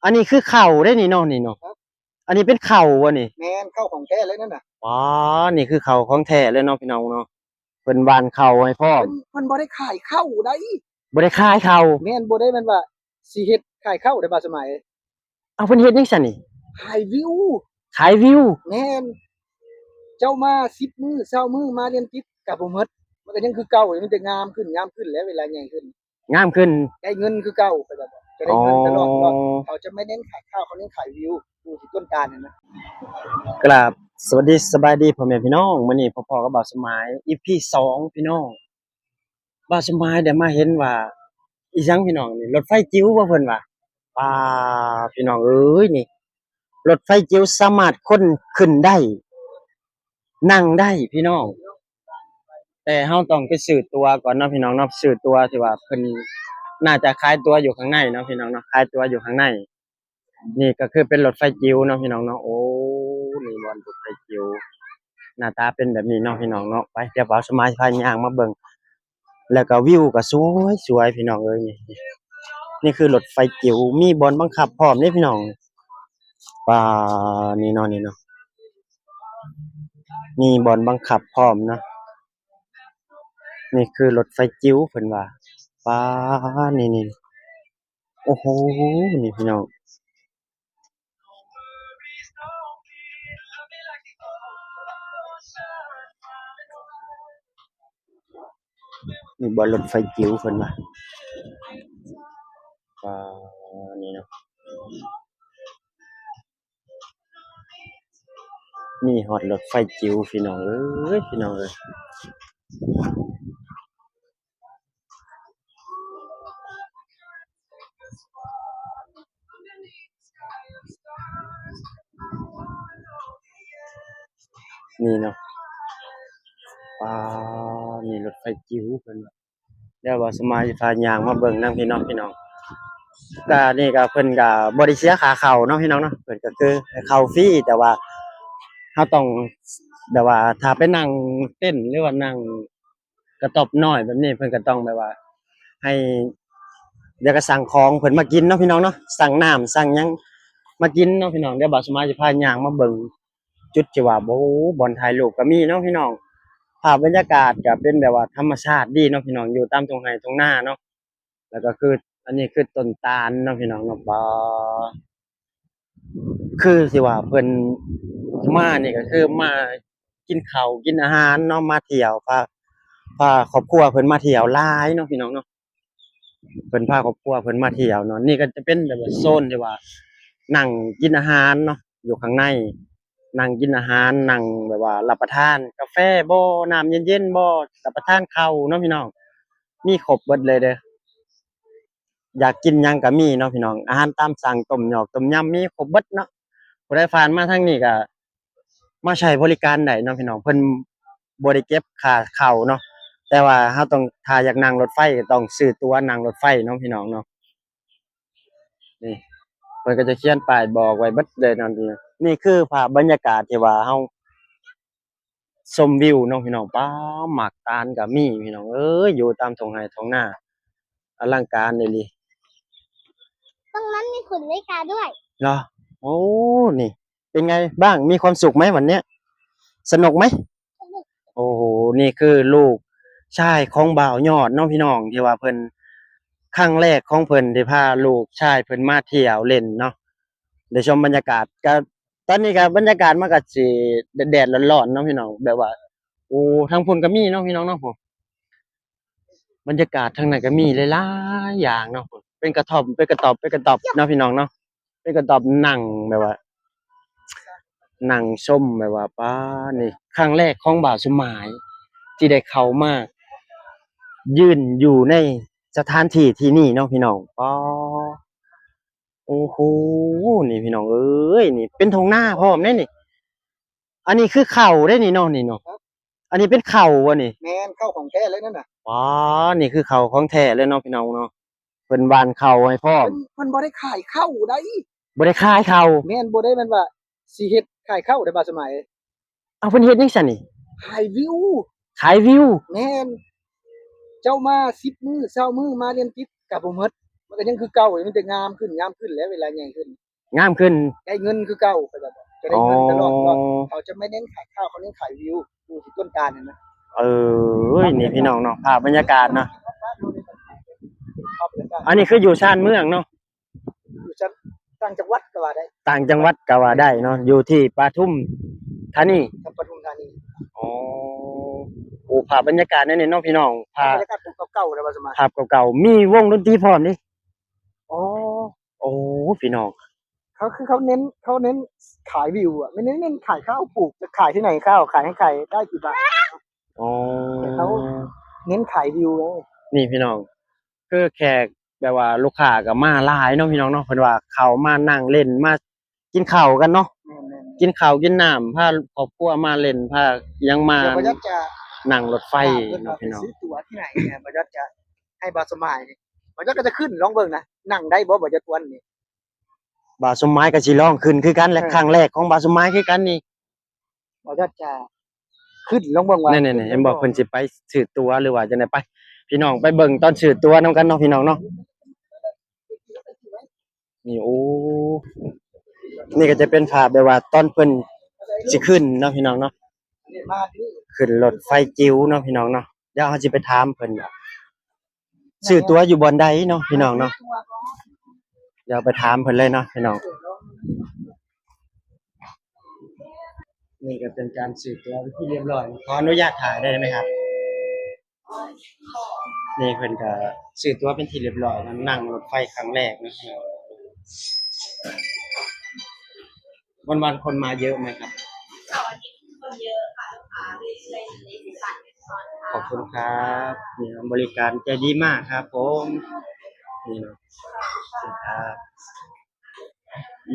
ອັນນີ້ຄືເຂົ້າເດ້ນີ້ເນາະ ນີ້ເນາະ. ອັນນີ້ເປັນເຂົ້າບໍ່ນີ້? ແມ່ນ ເຂົ້າຂອງແທ້ເລີຍນັ້ນນະ. ອໍ ນີ້ຄືເຂົ້າຂອງແທ້ເລີຍເນາະ ພີ່ນ້ອງເນາະ. ເພິ່ນຫວ່ານເຂົ້າໃຫ້ພ້ອມ. ເພິ່ນ ເພິ່ນບໍ່ໄດ້ຂາຍເຂົ້າໃດ໋. ບໍ່ໄດ້ຂາຍເຂົ້າ. ແມ່ນ ບໍ່ໄດ້ແມ່ນວ່າຊິເຮັດຂາຍເຂົ້າໃດ໋ ບ່າວສະໄໝ. ເອົາ ເພິ່ນເຮັດຫຍັງຊັ້ນນີ້? ຂາຍວິວ. ຂາຍວິວ. ແມ່ນ ເຈົ້າມາສິບມື້ ຊາວມື້ ມາລຽນຕິດກະບໍ່ໝົດ ມັນກະຍັງຄືເກົ່າ ມີແຕ່ງາມຂຶ້ນ ງາມຂຶ້ນແຫຼະ ເວລາໃຫຍ່ຂຶ້ນ ງາມຂຶ້ນ ໄດ້ເງິນຄືເກົ່າ. ເຂົາເຈົ້າຈະໄດ້ເງິນຕະຫຼອດເນາະ. ອໍ ເຂົາຈະບໍ່ເນັ້ນຂາຍເຂົ້າ ເຂົາເນັ້ນຂາຍວິວ ຢູ່ທີ່ຕົ້ນຕານຫັ້ນນະ. ກະລາບສະຫວັດດີ ສະບາຍດີພໍ່ແມ່ພີ່ນ້ອງ. ມື້ນີ້ພໍ້ໆກັບບ່າວສະໝາຍ ອີພີສອງ ພີ່ນ້ອງ. ບ່າວສະໝາຍໄດ້ມາເຫັນວ່າ ອີຫຍັງພີ່ນ້ອງນີ້ ລົດໄຟຈິ໋ວບໍ່ເພິ່ນວ່າ. ປາ ພີ່ນ້ອງເອີຍ ນີ້ລົດໄຟຈິ໋ວສາມາດຄົນຂຶ້ນໄດ້ ນັ່ງໄດ້ພີ່ນ້ອງ. ແຕ່ເຮົາຕ້ອງໄປຊື້ຕົ໋ວກ່ອນເນາະ ພີ່ນ້ອງເນາະ. ຊື້ຕົ໋ວທີ່ວ່າເພິ່ນໜ້າຈະຂາຍຕົ໋ວຢູ່ຂ້າງໃນເນາະ ພີ່ນ້ອງເນາະ ຂາຍຕົ໋ວຢູ່ຂ້າງໃນ. ນີ້ກະຄືເປັນລົດໄຟຈິ໋ວເນາະ ພີ່ນ້ອງເນາະ. ໂອ້ ນີ້ບ່ອນລົດໄຟຈິ໋ວ ໜ້າຕາເປັນແບບນີ້ເນາະ ພີ່ນ້ອງເນາະ. ໄປ ດຽວບ່າວສະໝາຍພາຍ່າງມາເບິ່ງ ແລ້ວກະວິວກະສວຍໆ ພີ່ນ້ອງເອີຍ. ນີ້ ນີ້ຄືລົດໄຟຈິ໋ວ ມີບ່ອນບັງຄັບພ້ອມເດ້ ພີ່ນ້ອງ. ປາ ນີ້ເນາະ ນີ້ເນາະ ມີບ່ອນບັງຄັບພ້ອມເນາະ. ນີ້ຄືລົດໄຟຈິ໋ວເພິ່ນວ່າ. ປາ ນີ້ໆ ໂອ້ໂຫ ນີ້ພີ່ນ້ອງ ນີ້ບ່ອນລົດໄຟຈິ໋ວເພິ່ນວ່າ. ປາ ນີ້ເນາະ ມີຮອດລົດໄຟຈິ໋ວ ພີ່ນ້ອງເອີຍ ພີ່ນ້ອງເອີຍ. ນີ້ເນາະ ປາ ມີລົດໄຟຈິ໋ວເພິ່ນວ່າ. ດຽວບ່າວສະໝາຍຊິພາຍ່າງມາເບິ່ງນຳພີ່ນ້ອງ ພີ່ນ້ອງ. ກະນີ້ກະເພິ່ນກະບໍ່ໄດ້ເສຍຄ່າເຂົ້າເນາະ ພີ່ນ້ອງເນາະ ເພິ່ນກະຄືໃຫ້ເຂົ້າຟຣີ ແຕ່ວ່າເຮົາຕ້ອງແບບວ່າຖ້າໄປນັ່ງເຕັນ ຫຼືວ່ານັ່ງກະຕອບນ້ອຍແບບນີ້ ເພິ່ນກະຕ້ອງແບບວ່າໃຫ້ ດຽວກະສັ່ງຂອງເພິ່ນມາກິນເນາະ ພີ່ນ້ອງເນາະ ສັ່ງນ້ຳສັ່ງຫຍັງມາກິນເນາະ ພີ່ນ້ອງ. ດຽວບ່າວສະໝາຍຊິພາຍ່າງມາເບິ່ງ ຈຸດທີ່ວ່າ ໂອ້ ບ່ອນຖ່າຍຮູບກະມີເນາະ ພີ່ນ້ອງ. ພາບບັນຍາກາດກະເປັນແບບວ່າທຳມະຊາດດີເນາະ ພີ່ນ້ອງ ຢູ່ຕາມທົ່ງໄຮ່ທົ່ງນາເນາະ. ແລ້ວກະຄື ອັນນີ້ຄືຕົ້ນຕານເນາະ ພີ່ນ້ອງເນາະ. ປາ ຄືຊິວ່າເພິ່ນມານີ້ກະຄືມາກິນເຂົ້າກິນອາຫານເນາະ ມາທ່ຽວ ພາ ພາຄອບຄົວເພິ່ນມາທ່ຽວຫຼາຍເນາະ ພີ່ນ້ອງເນາະ. ເພິ່ນພາຄອບຄົວເພິ່ນມາທ່ຽວເນາະ. ນີ້ກະຈະເປັນແບບວ່າໂຊນທີ່ວ່ານັ່ງກິນອາຫານເນາະ ຢູ່ຂ້າງໃນ ນັ່ງກິນອາຫານ ນັ່ງແບບວ່າຮັບປະທານກາແຟບໍ ນ້ຳເຢັນໆບໍ ຮັບປະທານເຂົ້າເນາະ ພີ່ນ້ອງ. ມີຄົບເບິດເລີຍເດີ້ ຢາກກິນຫຍັງກະມີເນາະ ພີ່ນ້ອງ. ອາຫານຕາມສັ່ງ ຕົ້ມຢອກຕົ້ມຍຳ ມີຄົບເບິດເນາະ. ຜູ້ໃດຜ່ານມາທາງນີ້ກະ ມາໃຊ້ບໍລິການໄດ້ເນາະ ພີ່ນ້ອງ. ເພິ່ນບໍ່ໄດ້ເກັບຄ່າເຂົ້າເນາະ ແຕ່ວ່າເຮົາຕ້ອງ ຖ້າຢາກນັ່ງລົດໄຟກະຕ້ອງຊື້ຕົ໋ວນັ່ງລົດໄຟເນາະ ພີ່ນ້ອງເນາະ. ນີ້ ເພິ່ນກະຈະຂຽນປ້າຍບອກໄວ້ເບິດເລີຍເນາະ. ນີ້ຄືພາບບັນຍາກາດທີ່ວ່າເຮົາຊົມວິວເນາະ ພີ່ນ້ອງ. ປາ ໝາກຕານກະມີ ພີ່ນ້ອງເອີຍ ຢູ່ຕາມທົ່ງໄຮ່ທົ່ງນາ ອະລັງການອີ່ຫຼີ. ตรงนั้นมีหุ่นนาฬิกาด้วย ເນາະ. ໂອ້ ນີ້ เป็นไงบ้าง มีความสุขไหมวันเนี้ย สนุกไหม โอ้โห นี่คือลูกชายของบ่าวยอดเนาะพี่น้อง ที่ว่าเพิ่น ครั้งแรกของเพิ่นที่พาลูกชายเพิ่นมาเที่ยวเล่นเนาะ ได้ชมบรรยากาศ ก็ ตอนนี้ก็บรรยากาศมันก็สิแดดๆ ร้อนๆ เนาะพี่น้อง แบบว่า โอ้ ทางพุ้นก็มีเนาะพี่น้องเนาะ บรรยากาศทางนั้นก็มีหลายๆ อย่างเนาะ เป็นกระท่อม เป็นกระต๊อบ เป็นกระต๊อบเนาะพี่น้องเนาะ เป็นกระต๊อบนั่งแบบว่า นั่งชมแบบว่า ป๊า นี่ครั้งแรกของบ่าวสมหมายที่ได้เข้ามายืนอยู่ในสถานที่ที่นี่เนาะพี่น้อง ป๊า โอ้โห นี่พี่น้องเอ้ย นี่เป็นท่งนาพร้อมเด้นี่ อันนี้คือเข้าเด้นี่เนาะ นี่เนาะ อันนี้เป็นเข้าบ่นี่ แม่น เข้าของแท้เลยนั่นน่ะ อ๋อ นี่คือเข้าของแท้เลยเนาะพี่น้องเนาะ เพิ่นหว่านเข้าให้พร้อม เพิ่น เพิ่นบ่ได้ขายเข้าได้ บ่ได้ขายเข้า แม่น บ่ได้แม่นว่าสิเฮ็ดขายเข้าได้บ่าวสมัย เอา เพิ่นเฮ็ดหยังซั่นนี่ ขายวิว ขายวิว แม่น เจ้ามาสิบมื้อซาวมื้อมาเรียนติดก็บ่หมด ມັນກໍຍັງຄືເກົ່າ ມີແຕ່ງາມຂຶ້ນ ງາມຂຶ້ນແຫຼະ ເວລາໃຫຍ່ຂຶ້ນ ງາມຂຶ້ນ ໄດ້ເງິນຄືເກົ່າ ເຂົາເຈົ້າຈະໄດ້ເງິນຕະຫຼອດ ອໍ ເຂົາຈະບໍ່ເນັ້ນຂາຍຂ້າວ ເຂົາເນັ້ນຂາຍວິວ ຢູ່ທີ່ຕົ້ນຕານຫັ້ນນະ ເອີຍ ນີ້ພີ່ນ້ອງເນາະ ພາບບັນຍາກາດເນາະ ອັນນີ້ຄືຢູ່ຊານເມືອງເນາະ ຢູ່ຊານ ຕ່າງຈັງຫວັດກໍວ່າໄດ້ ຕ່າງຈັງຫວັດກໍວ່າໄດ້ເນາະ ຢູ່ທີ່ປະທຸມທານີ ປະທຸມທານີ ອໍ ໂອ້ ພາບບັນຍາກາດແນວນີ້ເນາະພີ່ນ້ອງ ພາບບັນຍາກາດເກົ່າໆ ແລ້ວວ່າສະມາ ພາບເກົ່າໆ ມີວົງດົນຕີພ້ອມເດ້ ອໍ ໂອ້ ພີ່ນ້ອງ ເຂົາຄືເຂົາເນັ້ນ ເຂົາເນັ້ນຂາຍວິວອະ ແມ່ນເນັ້ນຂາຍຂ້າວ ປູກຈະຂາຍທີ່ໃດ ຂ້າວຂາຍໃຫ້ໃຄ ໄດ້ກີ່ບາດ ອໍ ແຕ່ເຂົາເນັ້ນຂາຍວິວໄງ ນີ້ພີ່ນ້ອງ ຄືແຂກແບບວ່າລູກຄ້າກໍມາຫຼາຍເນາະພີ່ນ້ອງເນາະ ເພິ່ນວ່າເຂົ້າມານັ່ງຫຼິ້ນ ມາກິນເຂົ້າກັນເນາະ ແມ່ນໆ ກິນເຂົ້າກິນນ້ຳ ພາຄອບຄົວມາຫຼິ້ນ ພາຫຍັງມາ ດຽວບໍ່ຢາກຈະນັ່ງລົດໄຟເນາະພີ່ນ້ອງ ຊື້ຕົ໋ວທີ່ໃດ ບໍ່ຢາກຈະໃຫ້ບ່າວສະໝາຍ ບໍ່ຢາກກໍຈະຂຶ້ນລອງເບິ່ງນະ ນັ່ງໄດ້ບໍ່ ບໍ່ຢາກກວນນີ້ ບ່າວສົມໝາຍກໍຊິລອງຂຶ້ນຄືກັນແຫຼະ ເອີ ຄັ້ງແລກຂອງບ່າວສົມໝາຍຄືກັນນີ້ ບໍ່ຢາກຈະຂຶ້ນລອງເບິ່ງວ່າ ນີ້ໆໆ ເຫັນບໍ່ ເພິ່ນຊິໄປຊື້ຕົ໋ວ ຫຼືວ່າຈັ່ງໃດ ໄປ ພີ່ນ້ອງໄປເບິ່ງຕອນຊື້ຕົ໋ວນຳກັນເນາະ ພີ່ນ້ອງເນາະ ນີ້ ໂອ້ ນີ້ກໍຈະເປັນພາບແບບວ່າຕອນເພິ່ນຊິຂຶ້ນເນາະ ພີ່ນ້ອງເນາະ ຂຶ້ນລົດໄຟຈິ້ວເນາະ ພີ່ນ້ອງເນາະ ດຽວເຮົາຊິໄປຖາມເພິ່ນວ່າ ຊື້ຕົ໋ວຢູ່ບ່ອນໃດເນາະ ພີ່ນ້ອງເນາະ ດຽວໄປຖາມເພິ່ນເລີຍເນາະ ພີ່ນ້ອງ ນີ້ກໍເປັນການຊື້ຕົ໋ວເປັນທີ່ຮຽບຮ້ອຍ ຂໍອະນຸຍາດຖ່າຍໄດ້ໄໝຄັບ? ນີ້ເພິ່ນກໍຊື້ຕົ໋ວເປັນທີ່ຮຽບຮ້ອຍ ນັ່ງລົດໄຟຄັ້ງແລກເນາະ ວັນໆ ຄົນມາເຍอะไหมครับ? เสาร์อาทิตย์คนเยอะค่ะ ลูกค้าเรื่อยๆ ในเทศกาลเงินทอนค่ะ ขอบคุณครับ นี่นะ บริการใจดีมากครับผม นี่นะ ขอบคุณครับ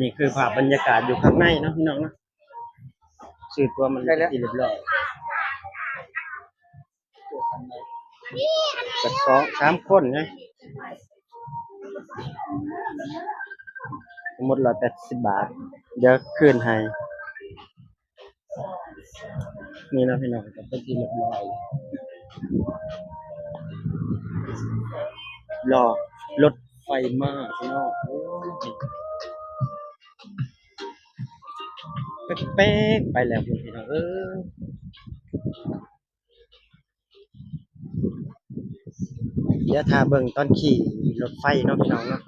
นี่คือภาพบรรยากาศอยู่ข้างในเนาะพี่น้องเนาะ ซื้อตั๋วมันเป็นที่เรียบร้อย ก็สองสามคนไง ทั้งหมดร้อยแปดสิบบาท เดี๋ยวคืนให้ นี่เนาะพี่น้อง ก็เป็นที่เรียบร้อย รอรถไฟมาพี่น้อง โอ้ย แป๊กๆ ไปแล้วพี่น้องเอ้ย เดี๋ยวถ้าเบิ่งตอนขี่รถไฟเนาะพี่น้องเนาะ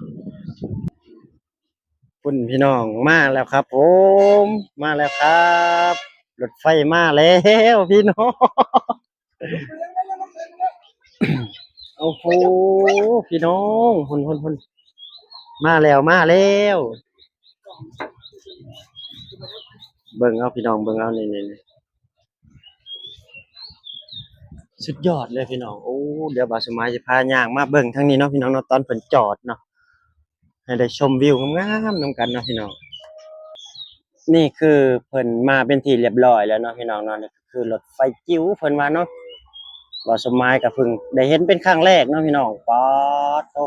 คุณพี่น้องมาแล้วครับผม มาแล้วครับ รถไฟมาแล้วพี่น้อง โอ้โห พี่น้อง คุณคุณคุณ มาแล้ว มาแล้ว เบิ่งเอาพี่น้อง เบิ่งเอา นี่นี่นี่ สุดยอดเลยพี่น้อง โอ้ เดี๋ยวบ่าวสมัยสิพาย่างมาเบิ่งทางนี้เนาะพี่น้องเนาะ ตอนเพิ่นจอดเนาะ ให้ได้ชมวิวงามๆ นำกันเนาะพี่น้อง นี่คือเพิ่นมาเป็นที่เรียบร้อยแล้วเนาะพี่น้องเนาะ นี่คือรถไฟจิ๋วเพิ่นว่าเนาะ บ่าวสมัยก็เพิ่งได้เห็นเป็นครั้งแรกเนาะพี่น้อง ป๊าดโธ่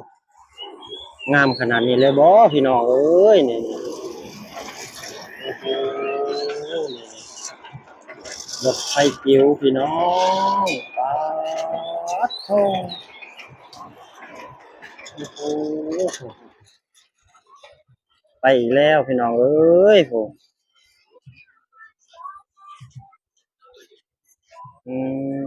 งามขนาดนี้เลยบ่พี่น้องเอ้ย นี่ โอ้โห รถไฟจิ๋วพี่น้อง ป๊าดโธ่ โอ้โห ไปอีกแล้วพี่น้องเอ้ย โห อืม